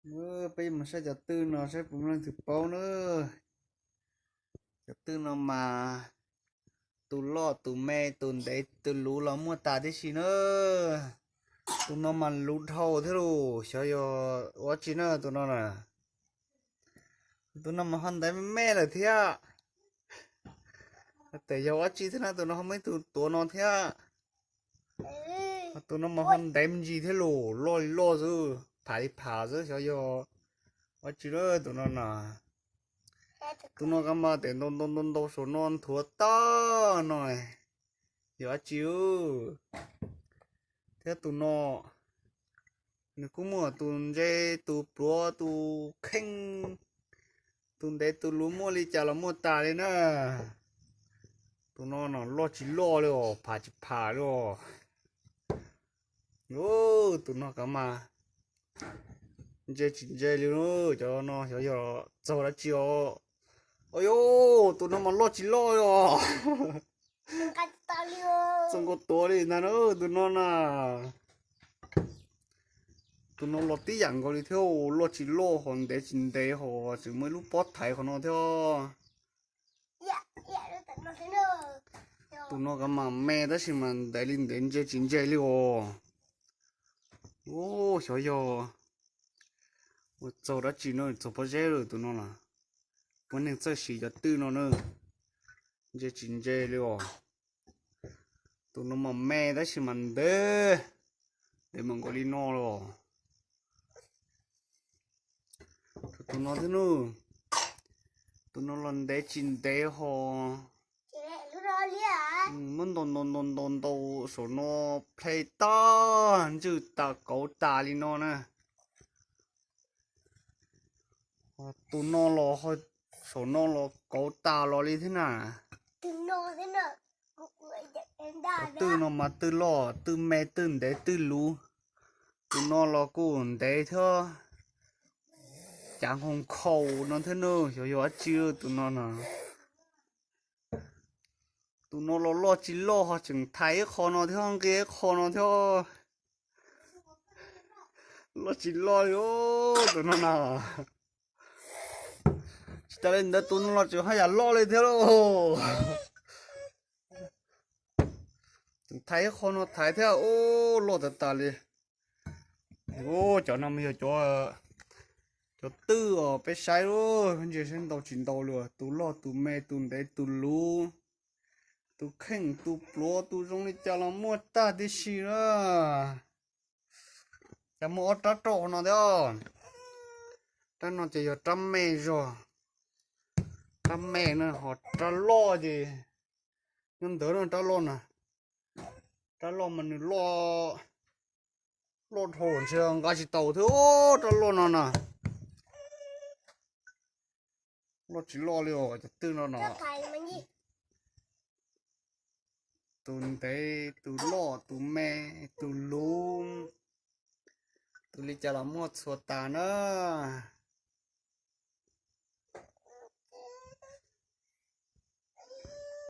Peb yuav mus saib cov twj no saib puas muaj leej twg paub na. Cov twj no mas tus loj tus me tus ntev tus luv los muaj tas tib si na. Tus no mas luv dhau thiab lauj, xyov yog ua tsi na tus no na. Tus no mas ho ntev me me lawm thiab. Tes yog ua tsi thiab na, tus no ho muaj ib tug tuav no thiab. Tus no mas ho ntev me ntsis thiab lauj, loj li loj xwb, pham li pham xwb, xyov yog ua tsi lawm tus no na. Tus no kav mas tes ntau ntau ntau ntau saum no nthuav tag no, yog ua tsi. Thiab tus no nws kuj muaj tus ntse tus pluav tus kheej, tus ntev tus luv muaj li cas los muaj tas li na. Tus no no loj tsis loj li os, pham tsis pham li os. Tus no kav mas ntse tsis ntse li, cov no xyov yog txaug dab tsi os. Au yau, tus no mas loj tsis loj li os. Txaug nkaus tuav li ntag na tus no na. Tus no los tib yam nkaus li thiab, loj tsis loj ho ntev tsis ntev ho tseem muaj ib lub pob thaiv qhov no thiab. Tus no kav mas me tab sis mas ntev li ntev ntse tsis ntse li os. Ub, xyov yog ua txaug dab tsi no, txaug pob zeb lawm tus no na. Muaj neeg txawj siv cov twj no na, ntse tsis ntse li os. Tus no mas me tab sis mas ntev, ntev mas nkaus li no los. Tus no thiab nub, tus no los ntev tsis ntev ho muab ntaus ntaus ntaus ntaus ntaus saum no ple tag ntswj tas kauv tas li no na. Tus no los saum no los kauv tas los li thiab na. Cov twj no mas twj loj twj me twj ntev twj luv. Tus no los kuj ntev thiab, cav nkhaus nkhaus no thiab nub, xyov yog dab tsi tus no na. Tus no los loj tsis loj ho tseem thaiv ib qho no thiab nqia ib qho no thiab. Loj tsis loj li tus no na. Tsis tas li ntawd tus no los tseem haj yam loj li thiab lauj. Tseem thaiv ib qho no thaiv thiab, ub, loj tas tas li. Ub, cov no mas yog cov twj os, peb saib lub ntsia saib ntau tsis ntau li, tus loj tus me tus ntev tus luv, tus kheej tus pluav tus zoo li cas los muaj tag tib si na. Cas muaj ob rab roj no thiab. Rab no ces yog rab me zog, rab me na, ho rab loj ces nyob ntawd no, rab loj na. Rab loj mas nws loj, loj dhau ntshe nqa tsis tau thiab, rab loj no na. Loj tsis loj li os, cov twj no no. Tus ntev tus loj tus me tus luv, tus li cas los muaj txhua tas na.